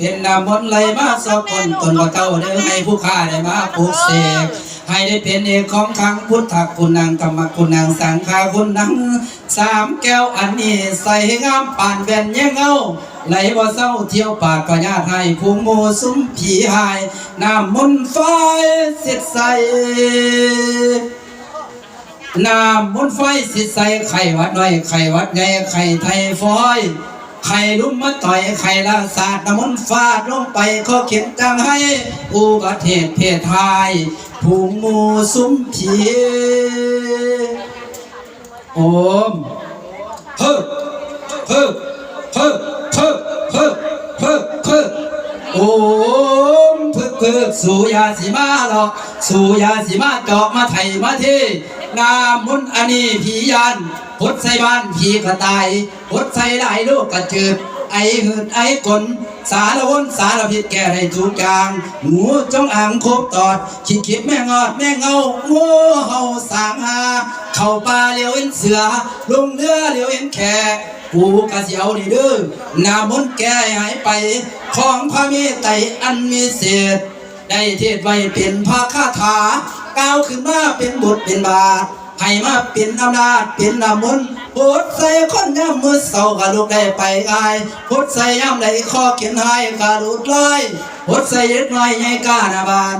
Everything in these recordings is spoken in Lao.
ເປັນນ້ຳມົນໄຫຼມາຊອກຄົນຕົນບໍ່ເກົ່າເດີ ໃຫ້ຜູ້ຂ້າໄດ້ມາປຸກເສກ ໃຫ້ໄດ້ເປັນເອກຂອງຂັງ ພຸດທະຄຸນນັງ ທຳມະຄຸນນັງ ສັງຄະຄຸນນັງ ສາມແກ້ວອັນນີ້ໃສງາມປານແວ່ນແຍງເງົາ ໄຫຼບໍ່ເຊົາທ່ຽວປາດພະຍາດຮ້າຍ ຝູງໝູ່ຊຸມຜີຮ້າຍ ນ້ຳມົນໄຟສິດໃສ ນ້ຳມົນໄຟສິດໃສ ໄຂ້ຫວັດນ້ອຍ ໄຂ້ຫວັດໃຫຍ່ ໄຂ້ໄທຟອຍ ໄຂ້ລຸມມາຕ່ອຍ ໄຂ້ລາຊາດ ນ້ຳມົນຟາດລົງໄປ ຂໍເຂັນຈັງໄຫ້ ອຸບັດເຫດເພດຮ້າຍ ຝູງໝູ່ຊຸມຜີ ໂອມ ເພິກ ເພິກ ເພິກ ໂອມ ເພິກ ເພິກ ສູຢ່າຊິມາຫຼອກ ສູຢ່າຊິມາຈອກ ມາໄຖມາເທ ນ້ຳມົນອັນນີ້ຜີຢ້ານ ຫົດໃສ່ບ້ານຜີກະຕ່າຍ ຫົດໃສ່ຫຼາຍໂລກກະຈືດ ໄອຫືດໄອກົນ ສາລະວົນສາລະພິດແກ້ໄດ້ທຸກຢ່າງ ງູຈົງອາງຄົບຕອດ ຂີ້ຂິດແມງງອດແມງເຫງົາ ງູເຫົ່າສາງຫາ ເຂົ້າປ່າຫຼຽວເຫັນເສືອ ລົງເຮືອຫຼຽວເຫັນແຂ ກູກະຊິເອົານີ້ເດີ ນ້ຳມົນແກ້ໃຫ້ຫາຍໄປ ຂອງພະເມໄຕອັນວິເສດ ໄດ້ເທດໄວ້ເປັນພະຄາຖາ ກ່າວຂຶ້ນມາເປັນບົດເປັນບາດ ໃຫ້ມາເປັນອຳນາດເປັນນ້ຳມົນ ຫົດໃສ່ຄົນຍາມມື້ເຊົ້າກະລຸກໄດ້ໄປງ່າຍ ຫົດໃສ່ຍາມໃດຂໍເຂັນຮ້າຍກະຫຼຸດລອຍ ຫົດໃສ່ເດັກນ້ອຍໃຫຍ່ກ້າໜ້າບ້ານ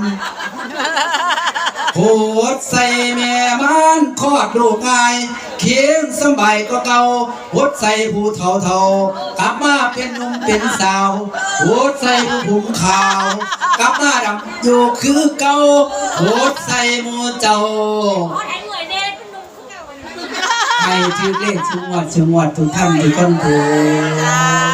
ຫົດໃສ່ແມ່ມານຄອດລູກງ່າຍ ຄຽງສຳບາຍກວ່າເກົ່າ ຫົດໃສ່ຜູ້ເຖົ້າໆ ກັບມາເປັນໜຸ່ມເປັນສາວ ຫົດໃສ່ຜູ້ຜົມຂາວ ກັບມາດຳຢູ່ຄືເກົ່າ ຫົດໃສ່ໝູ່ເຈົ້າ ໃຫ້ຖືກເລກທຸກງວດ ທຸກງວດ ທຸກທ່ານ ທຸກຄົນເທີ້ນ.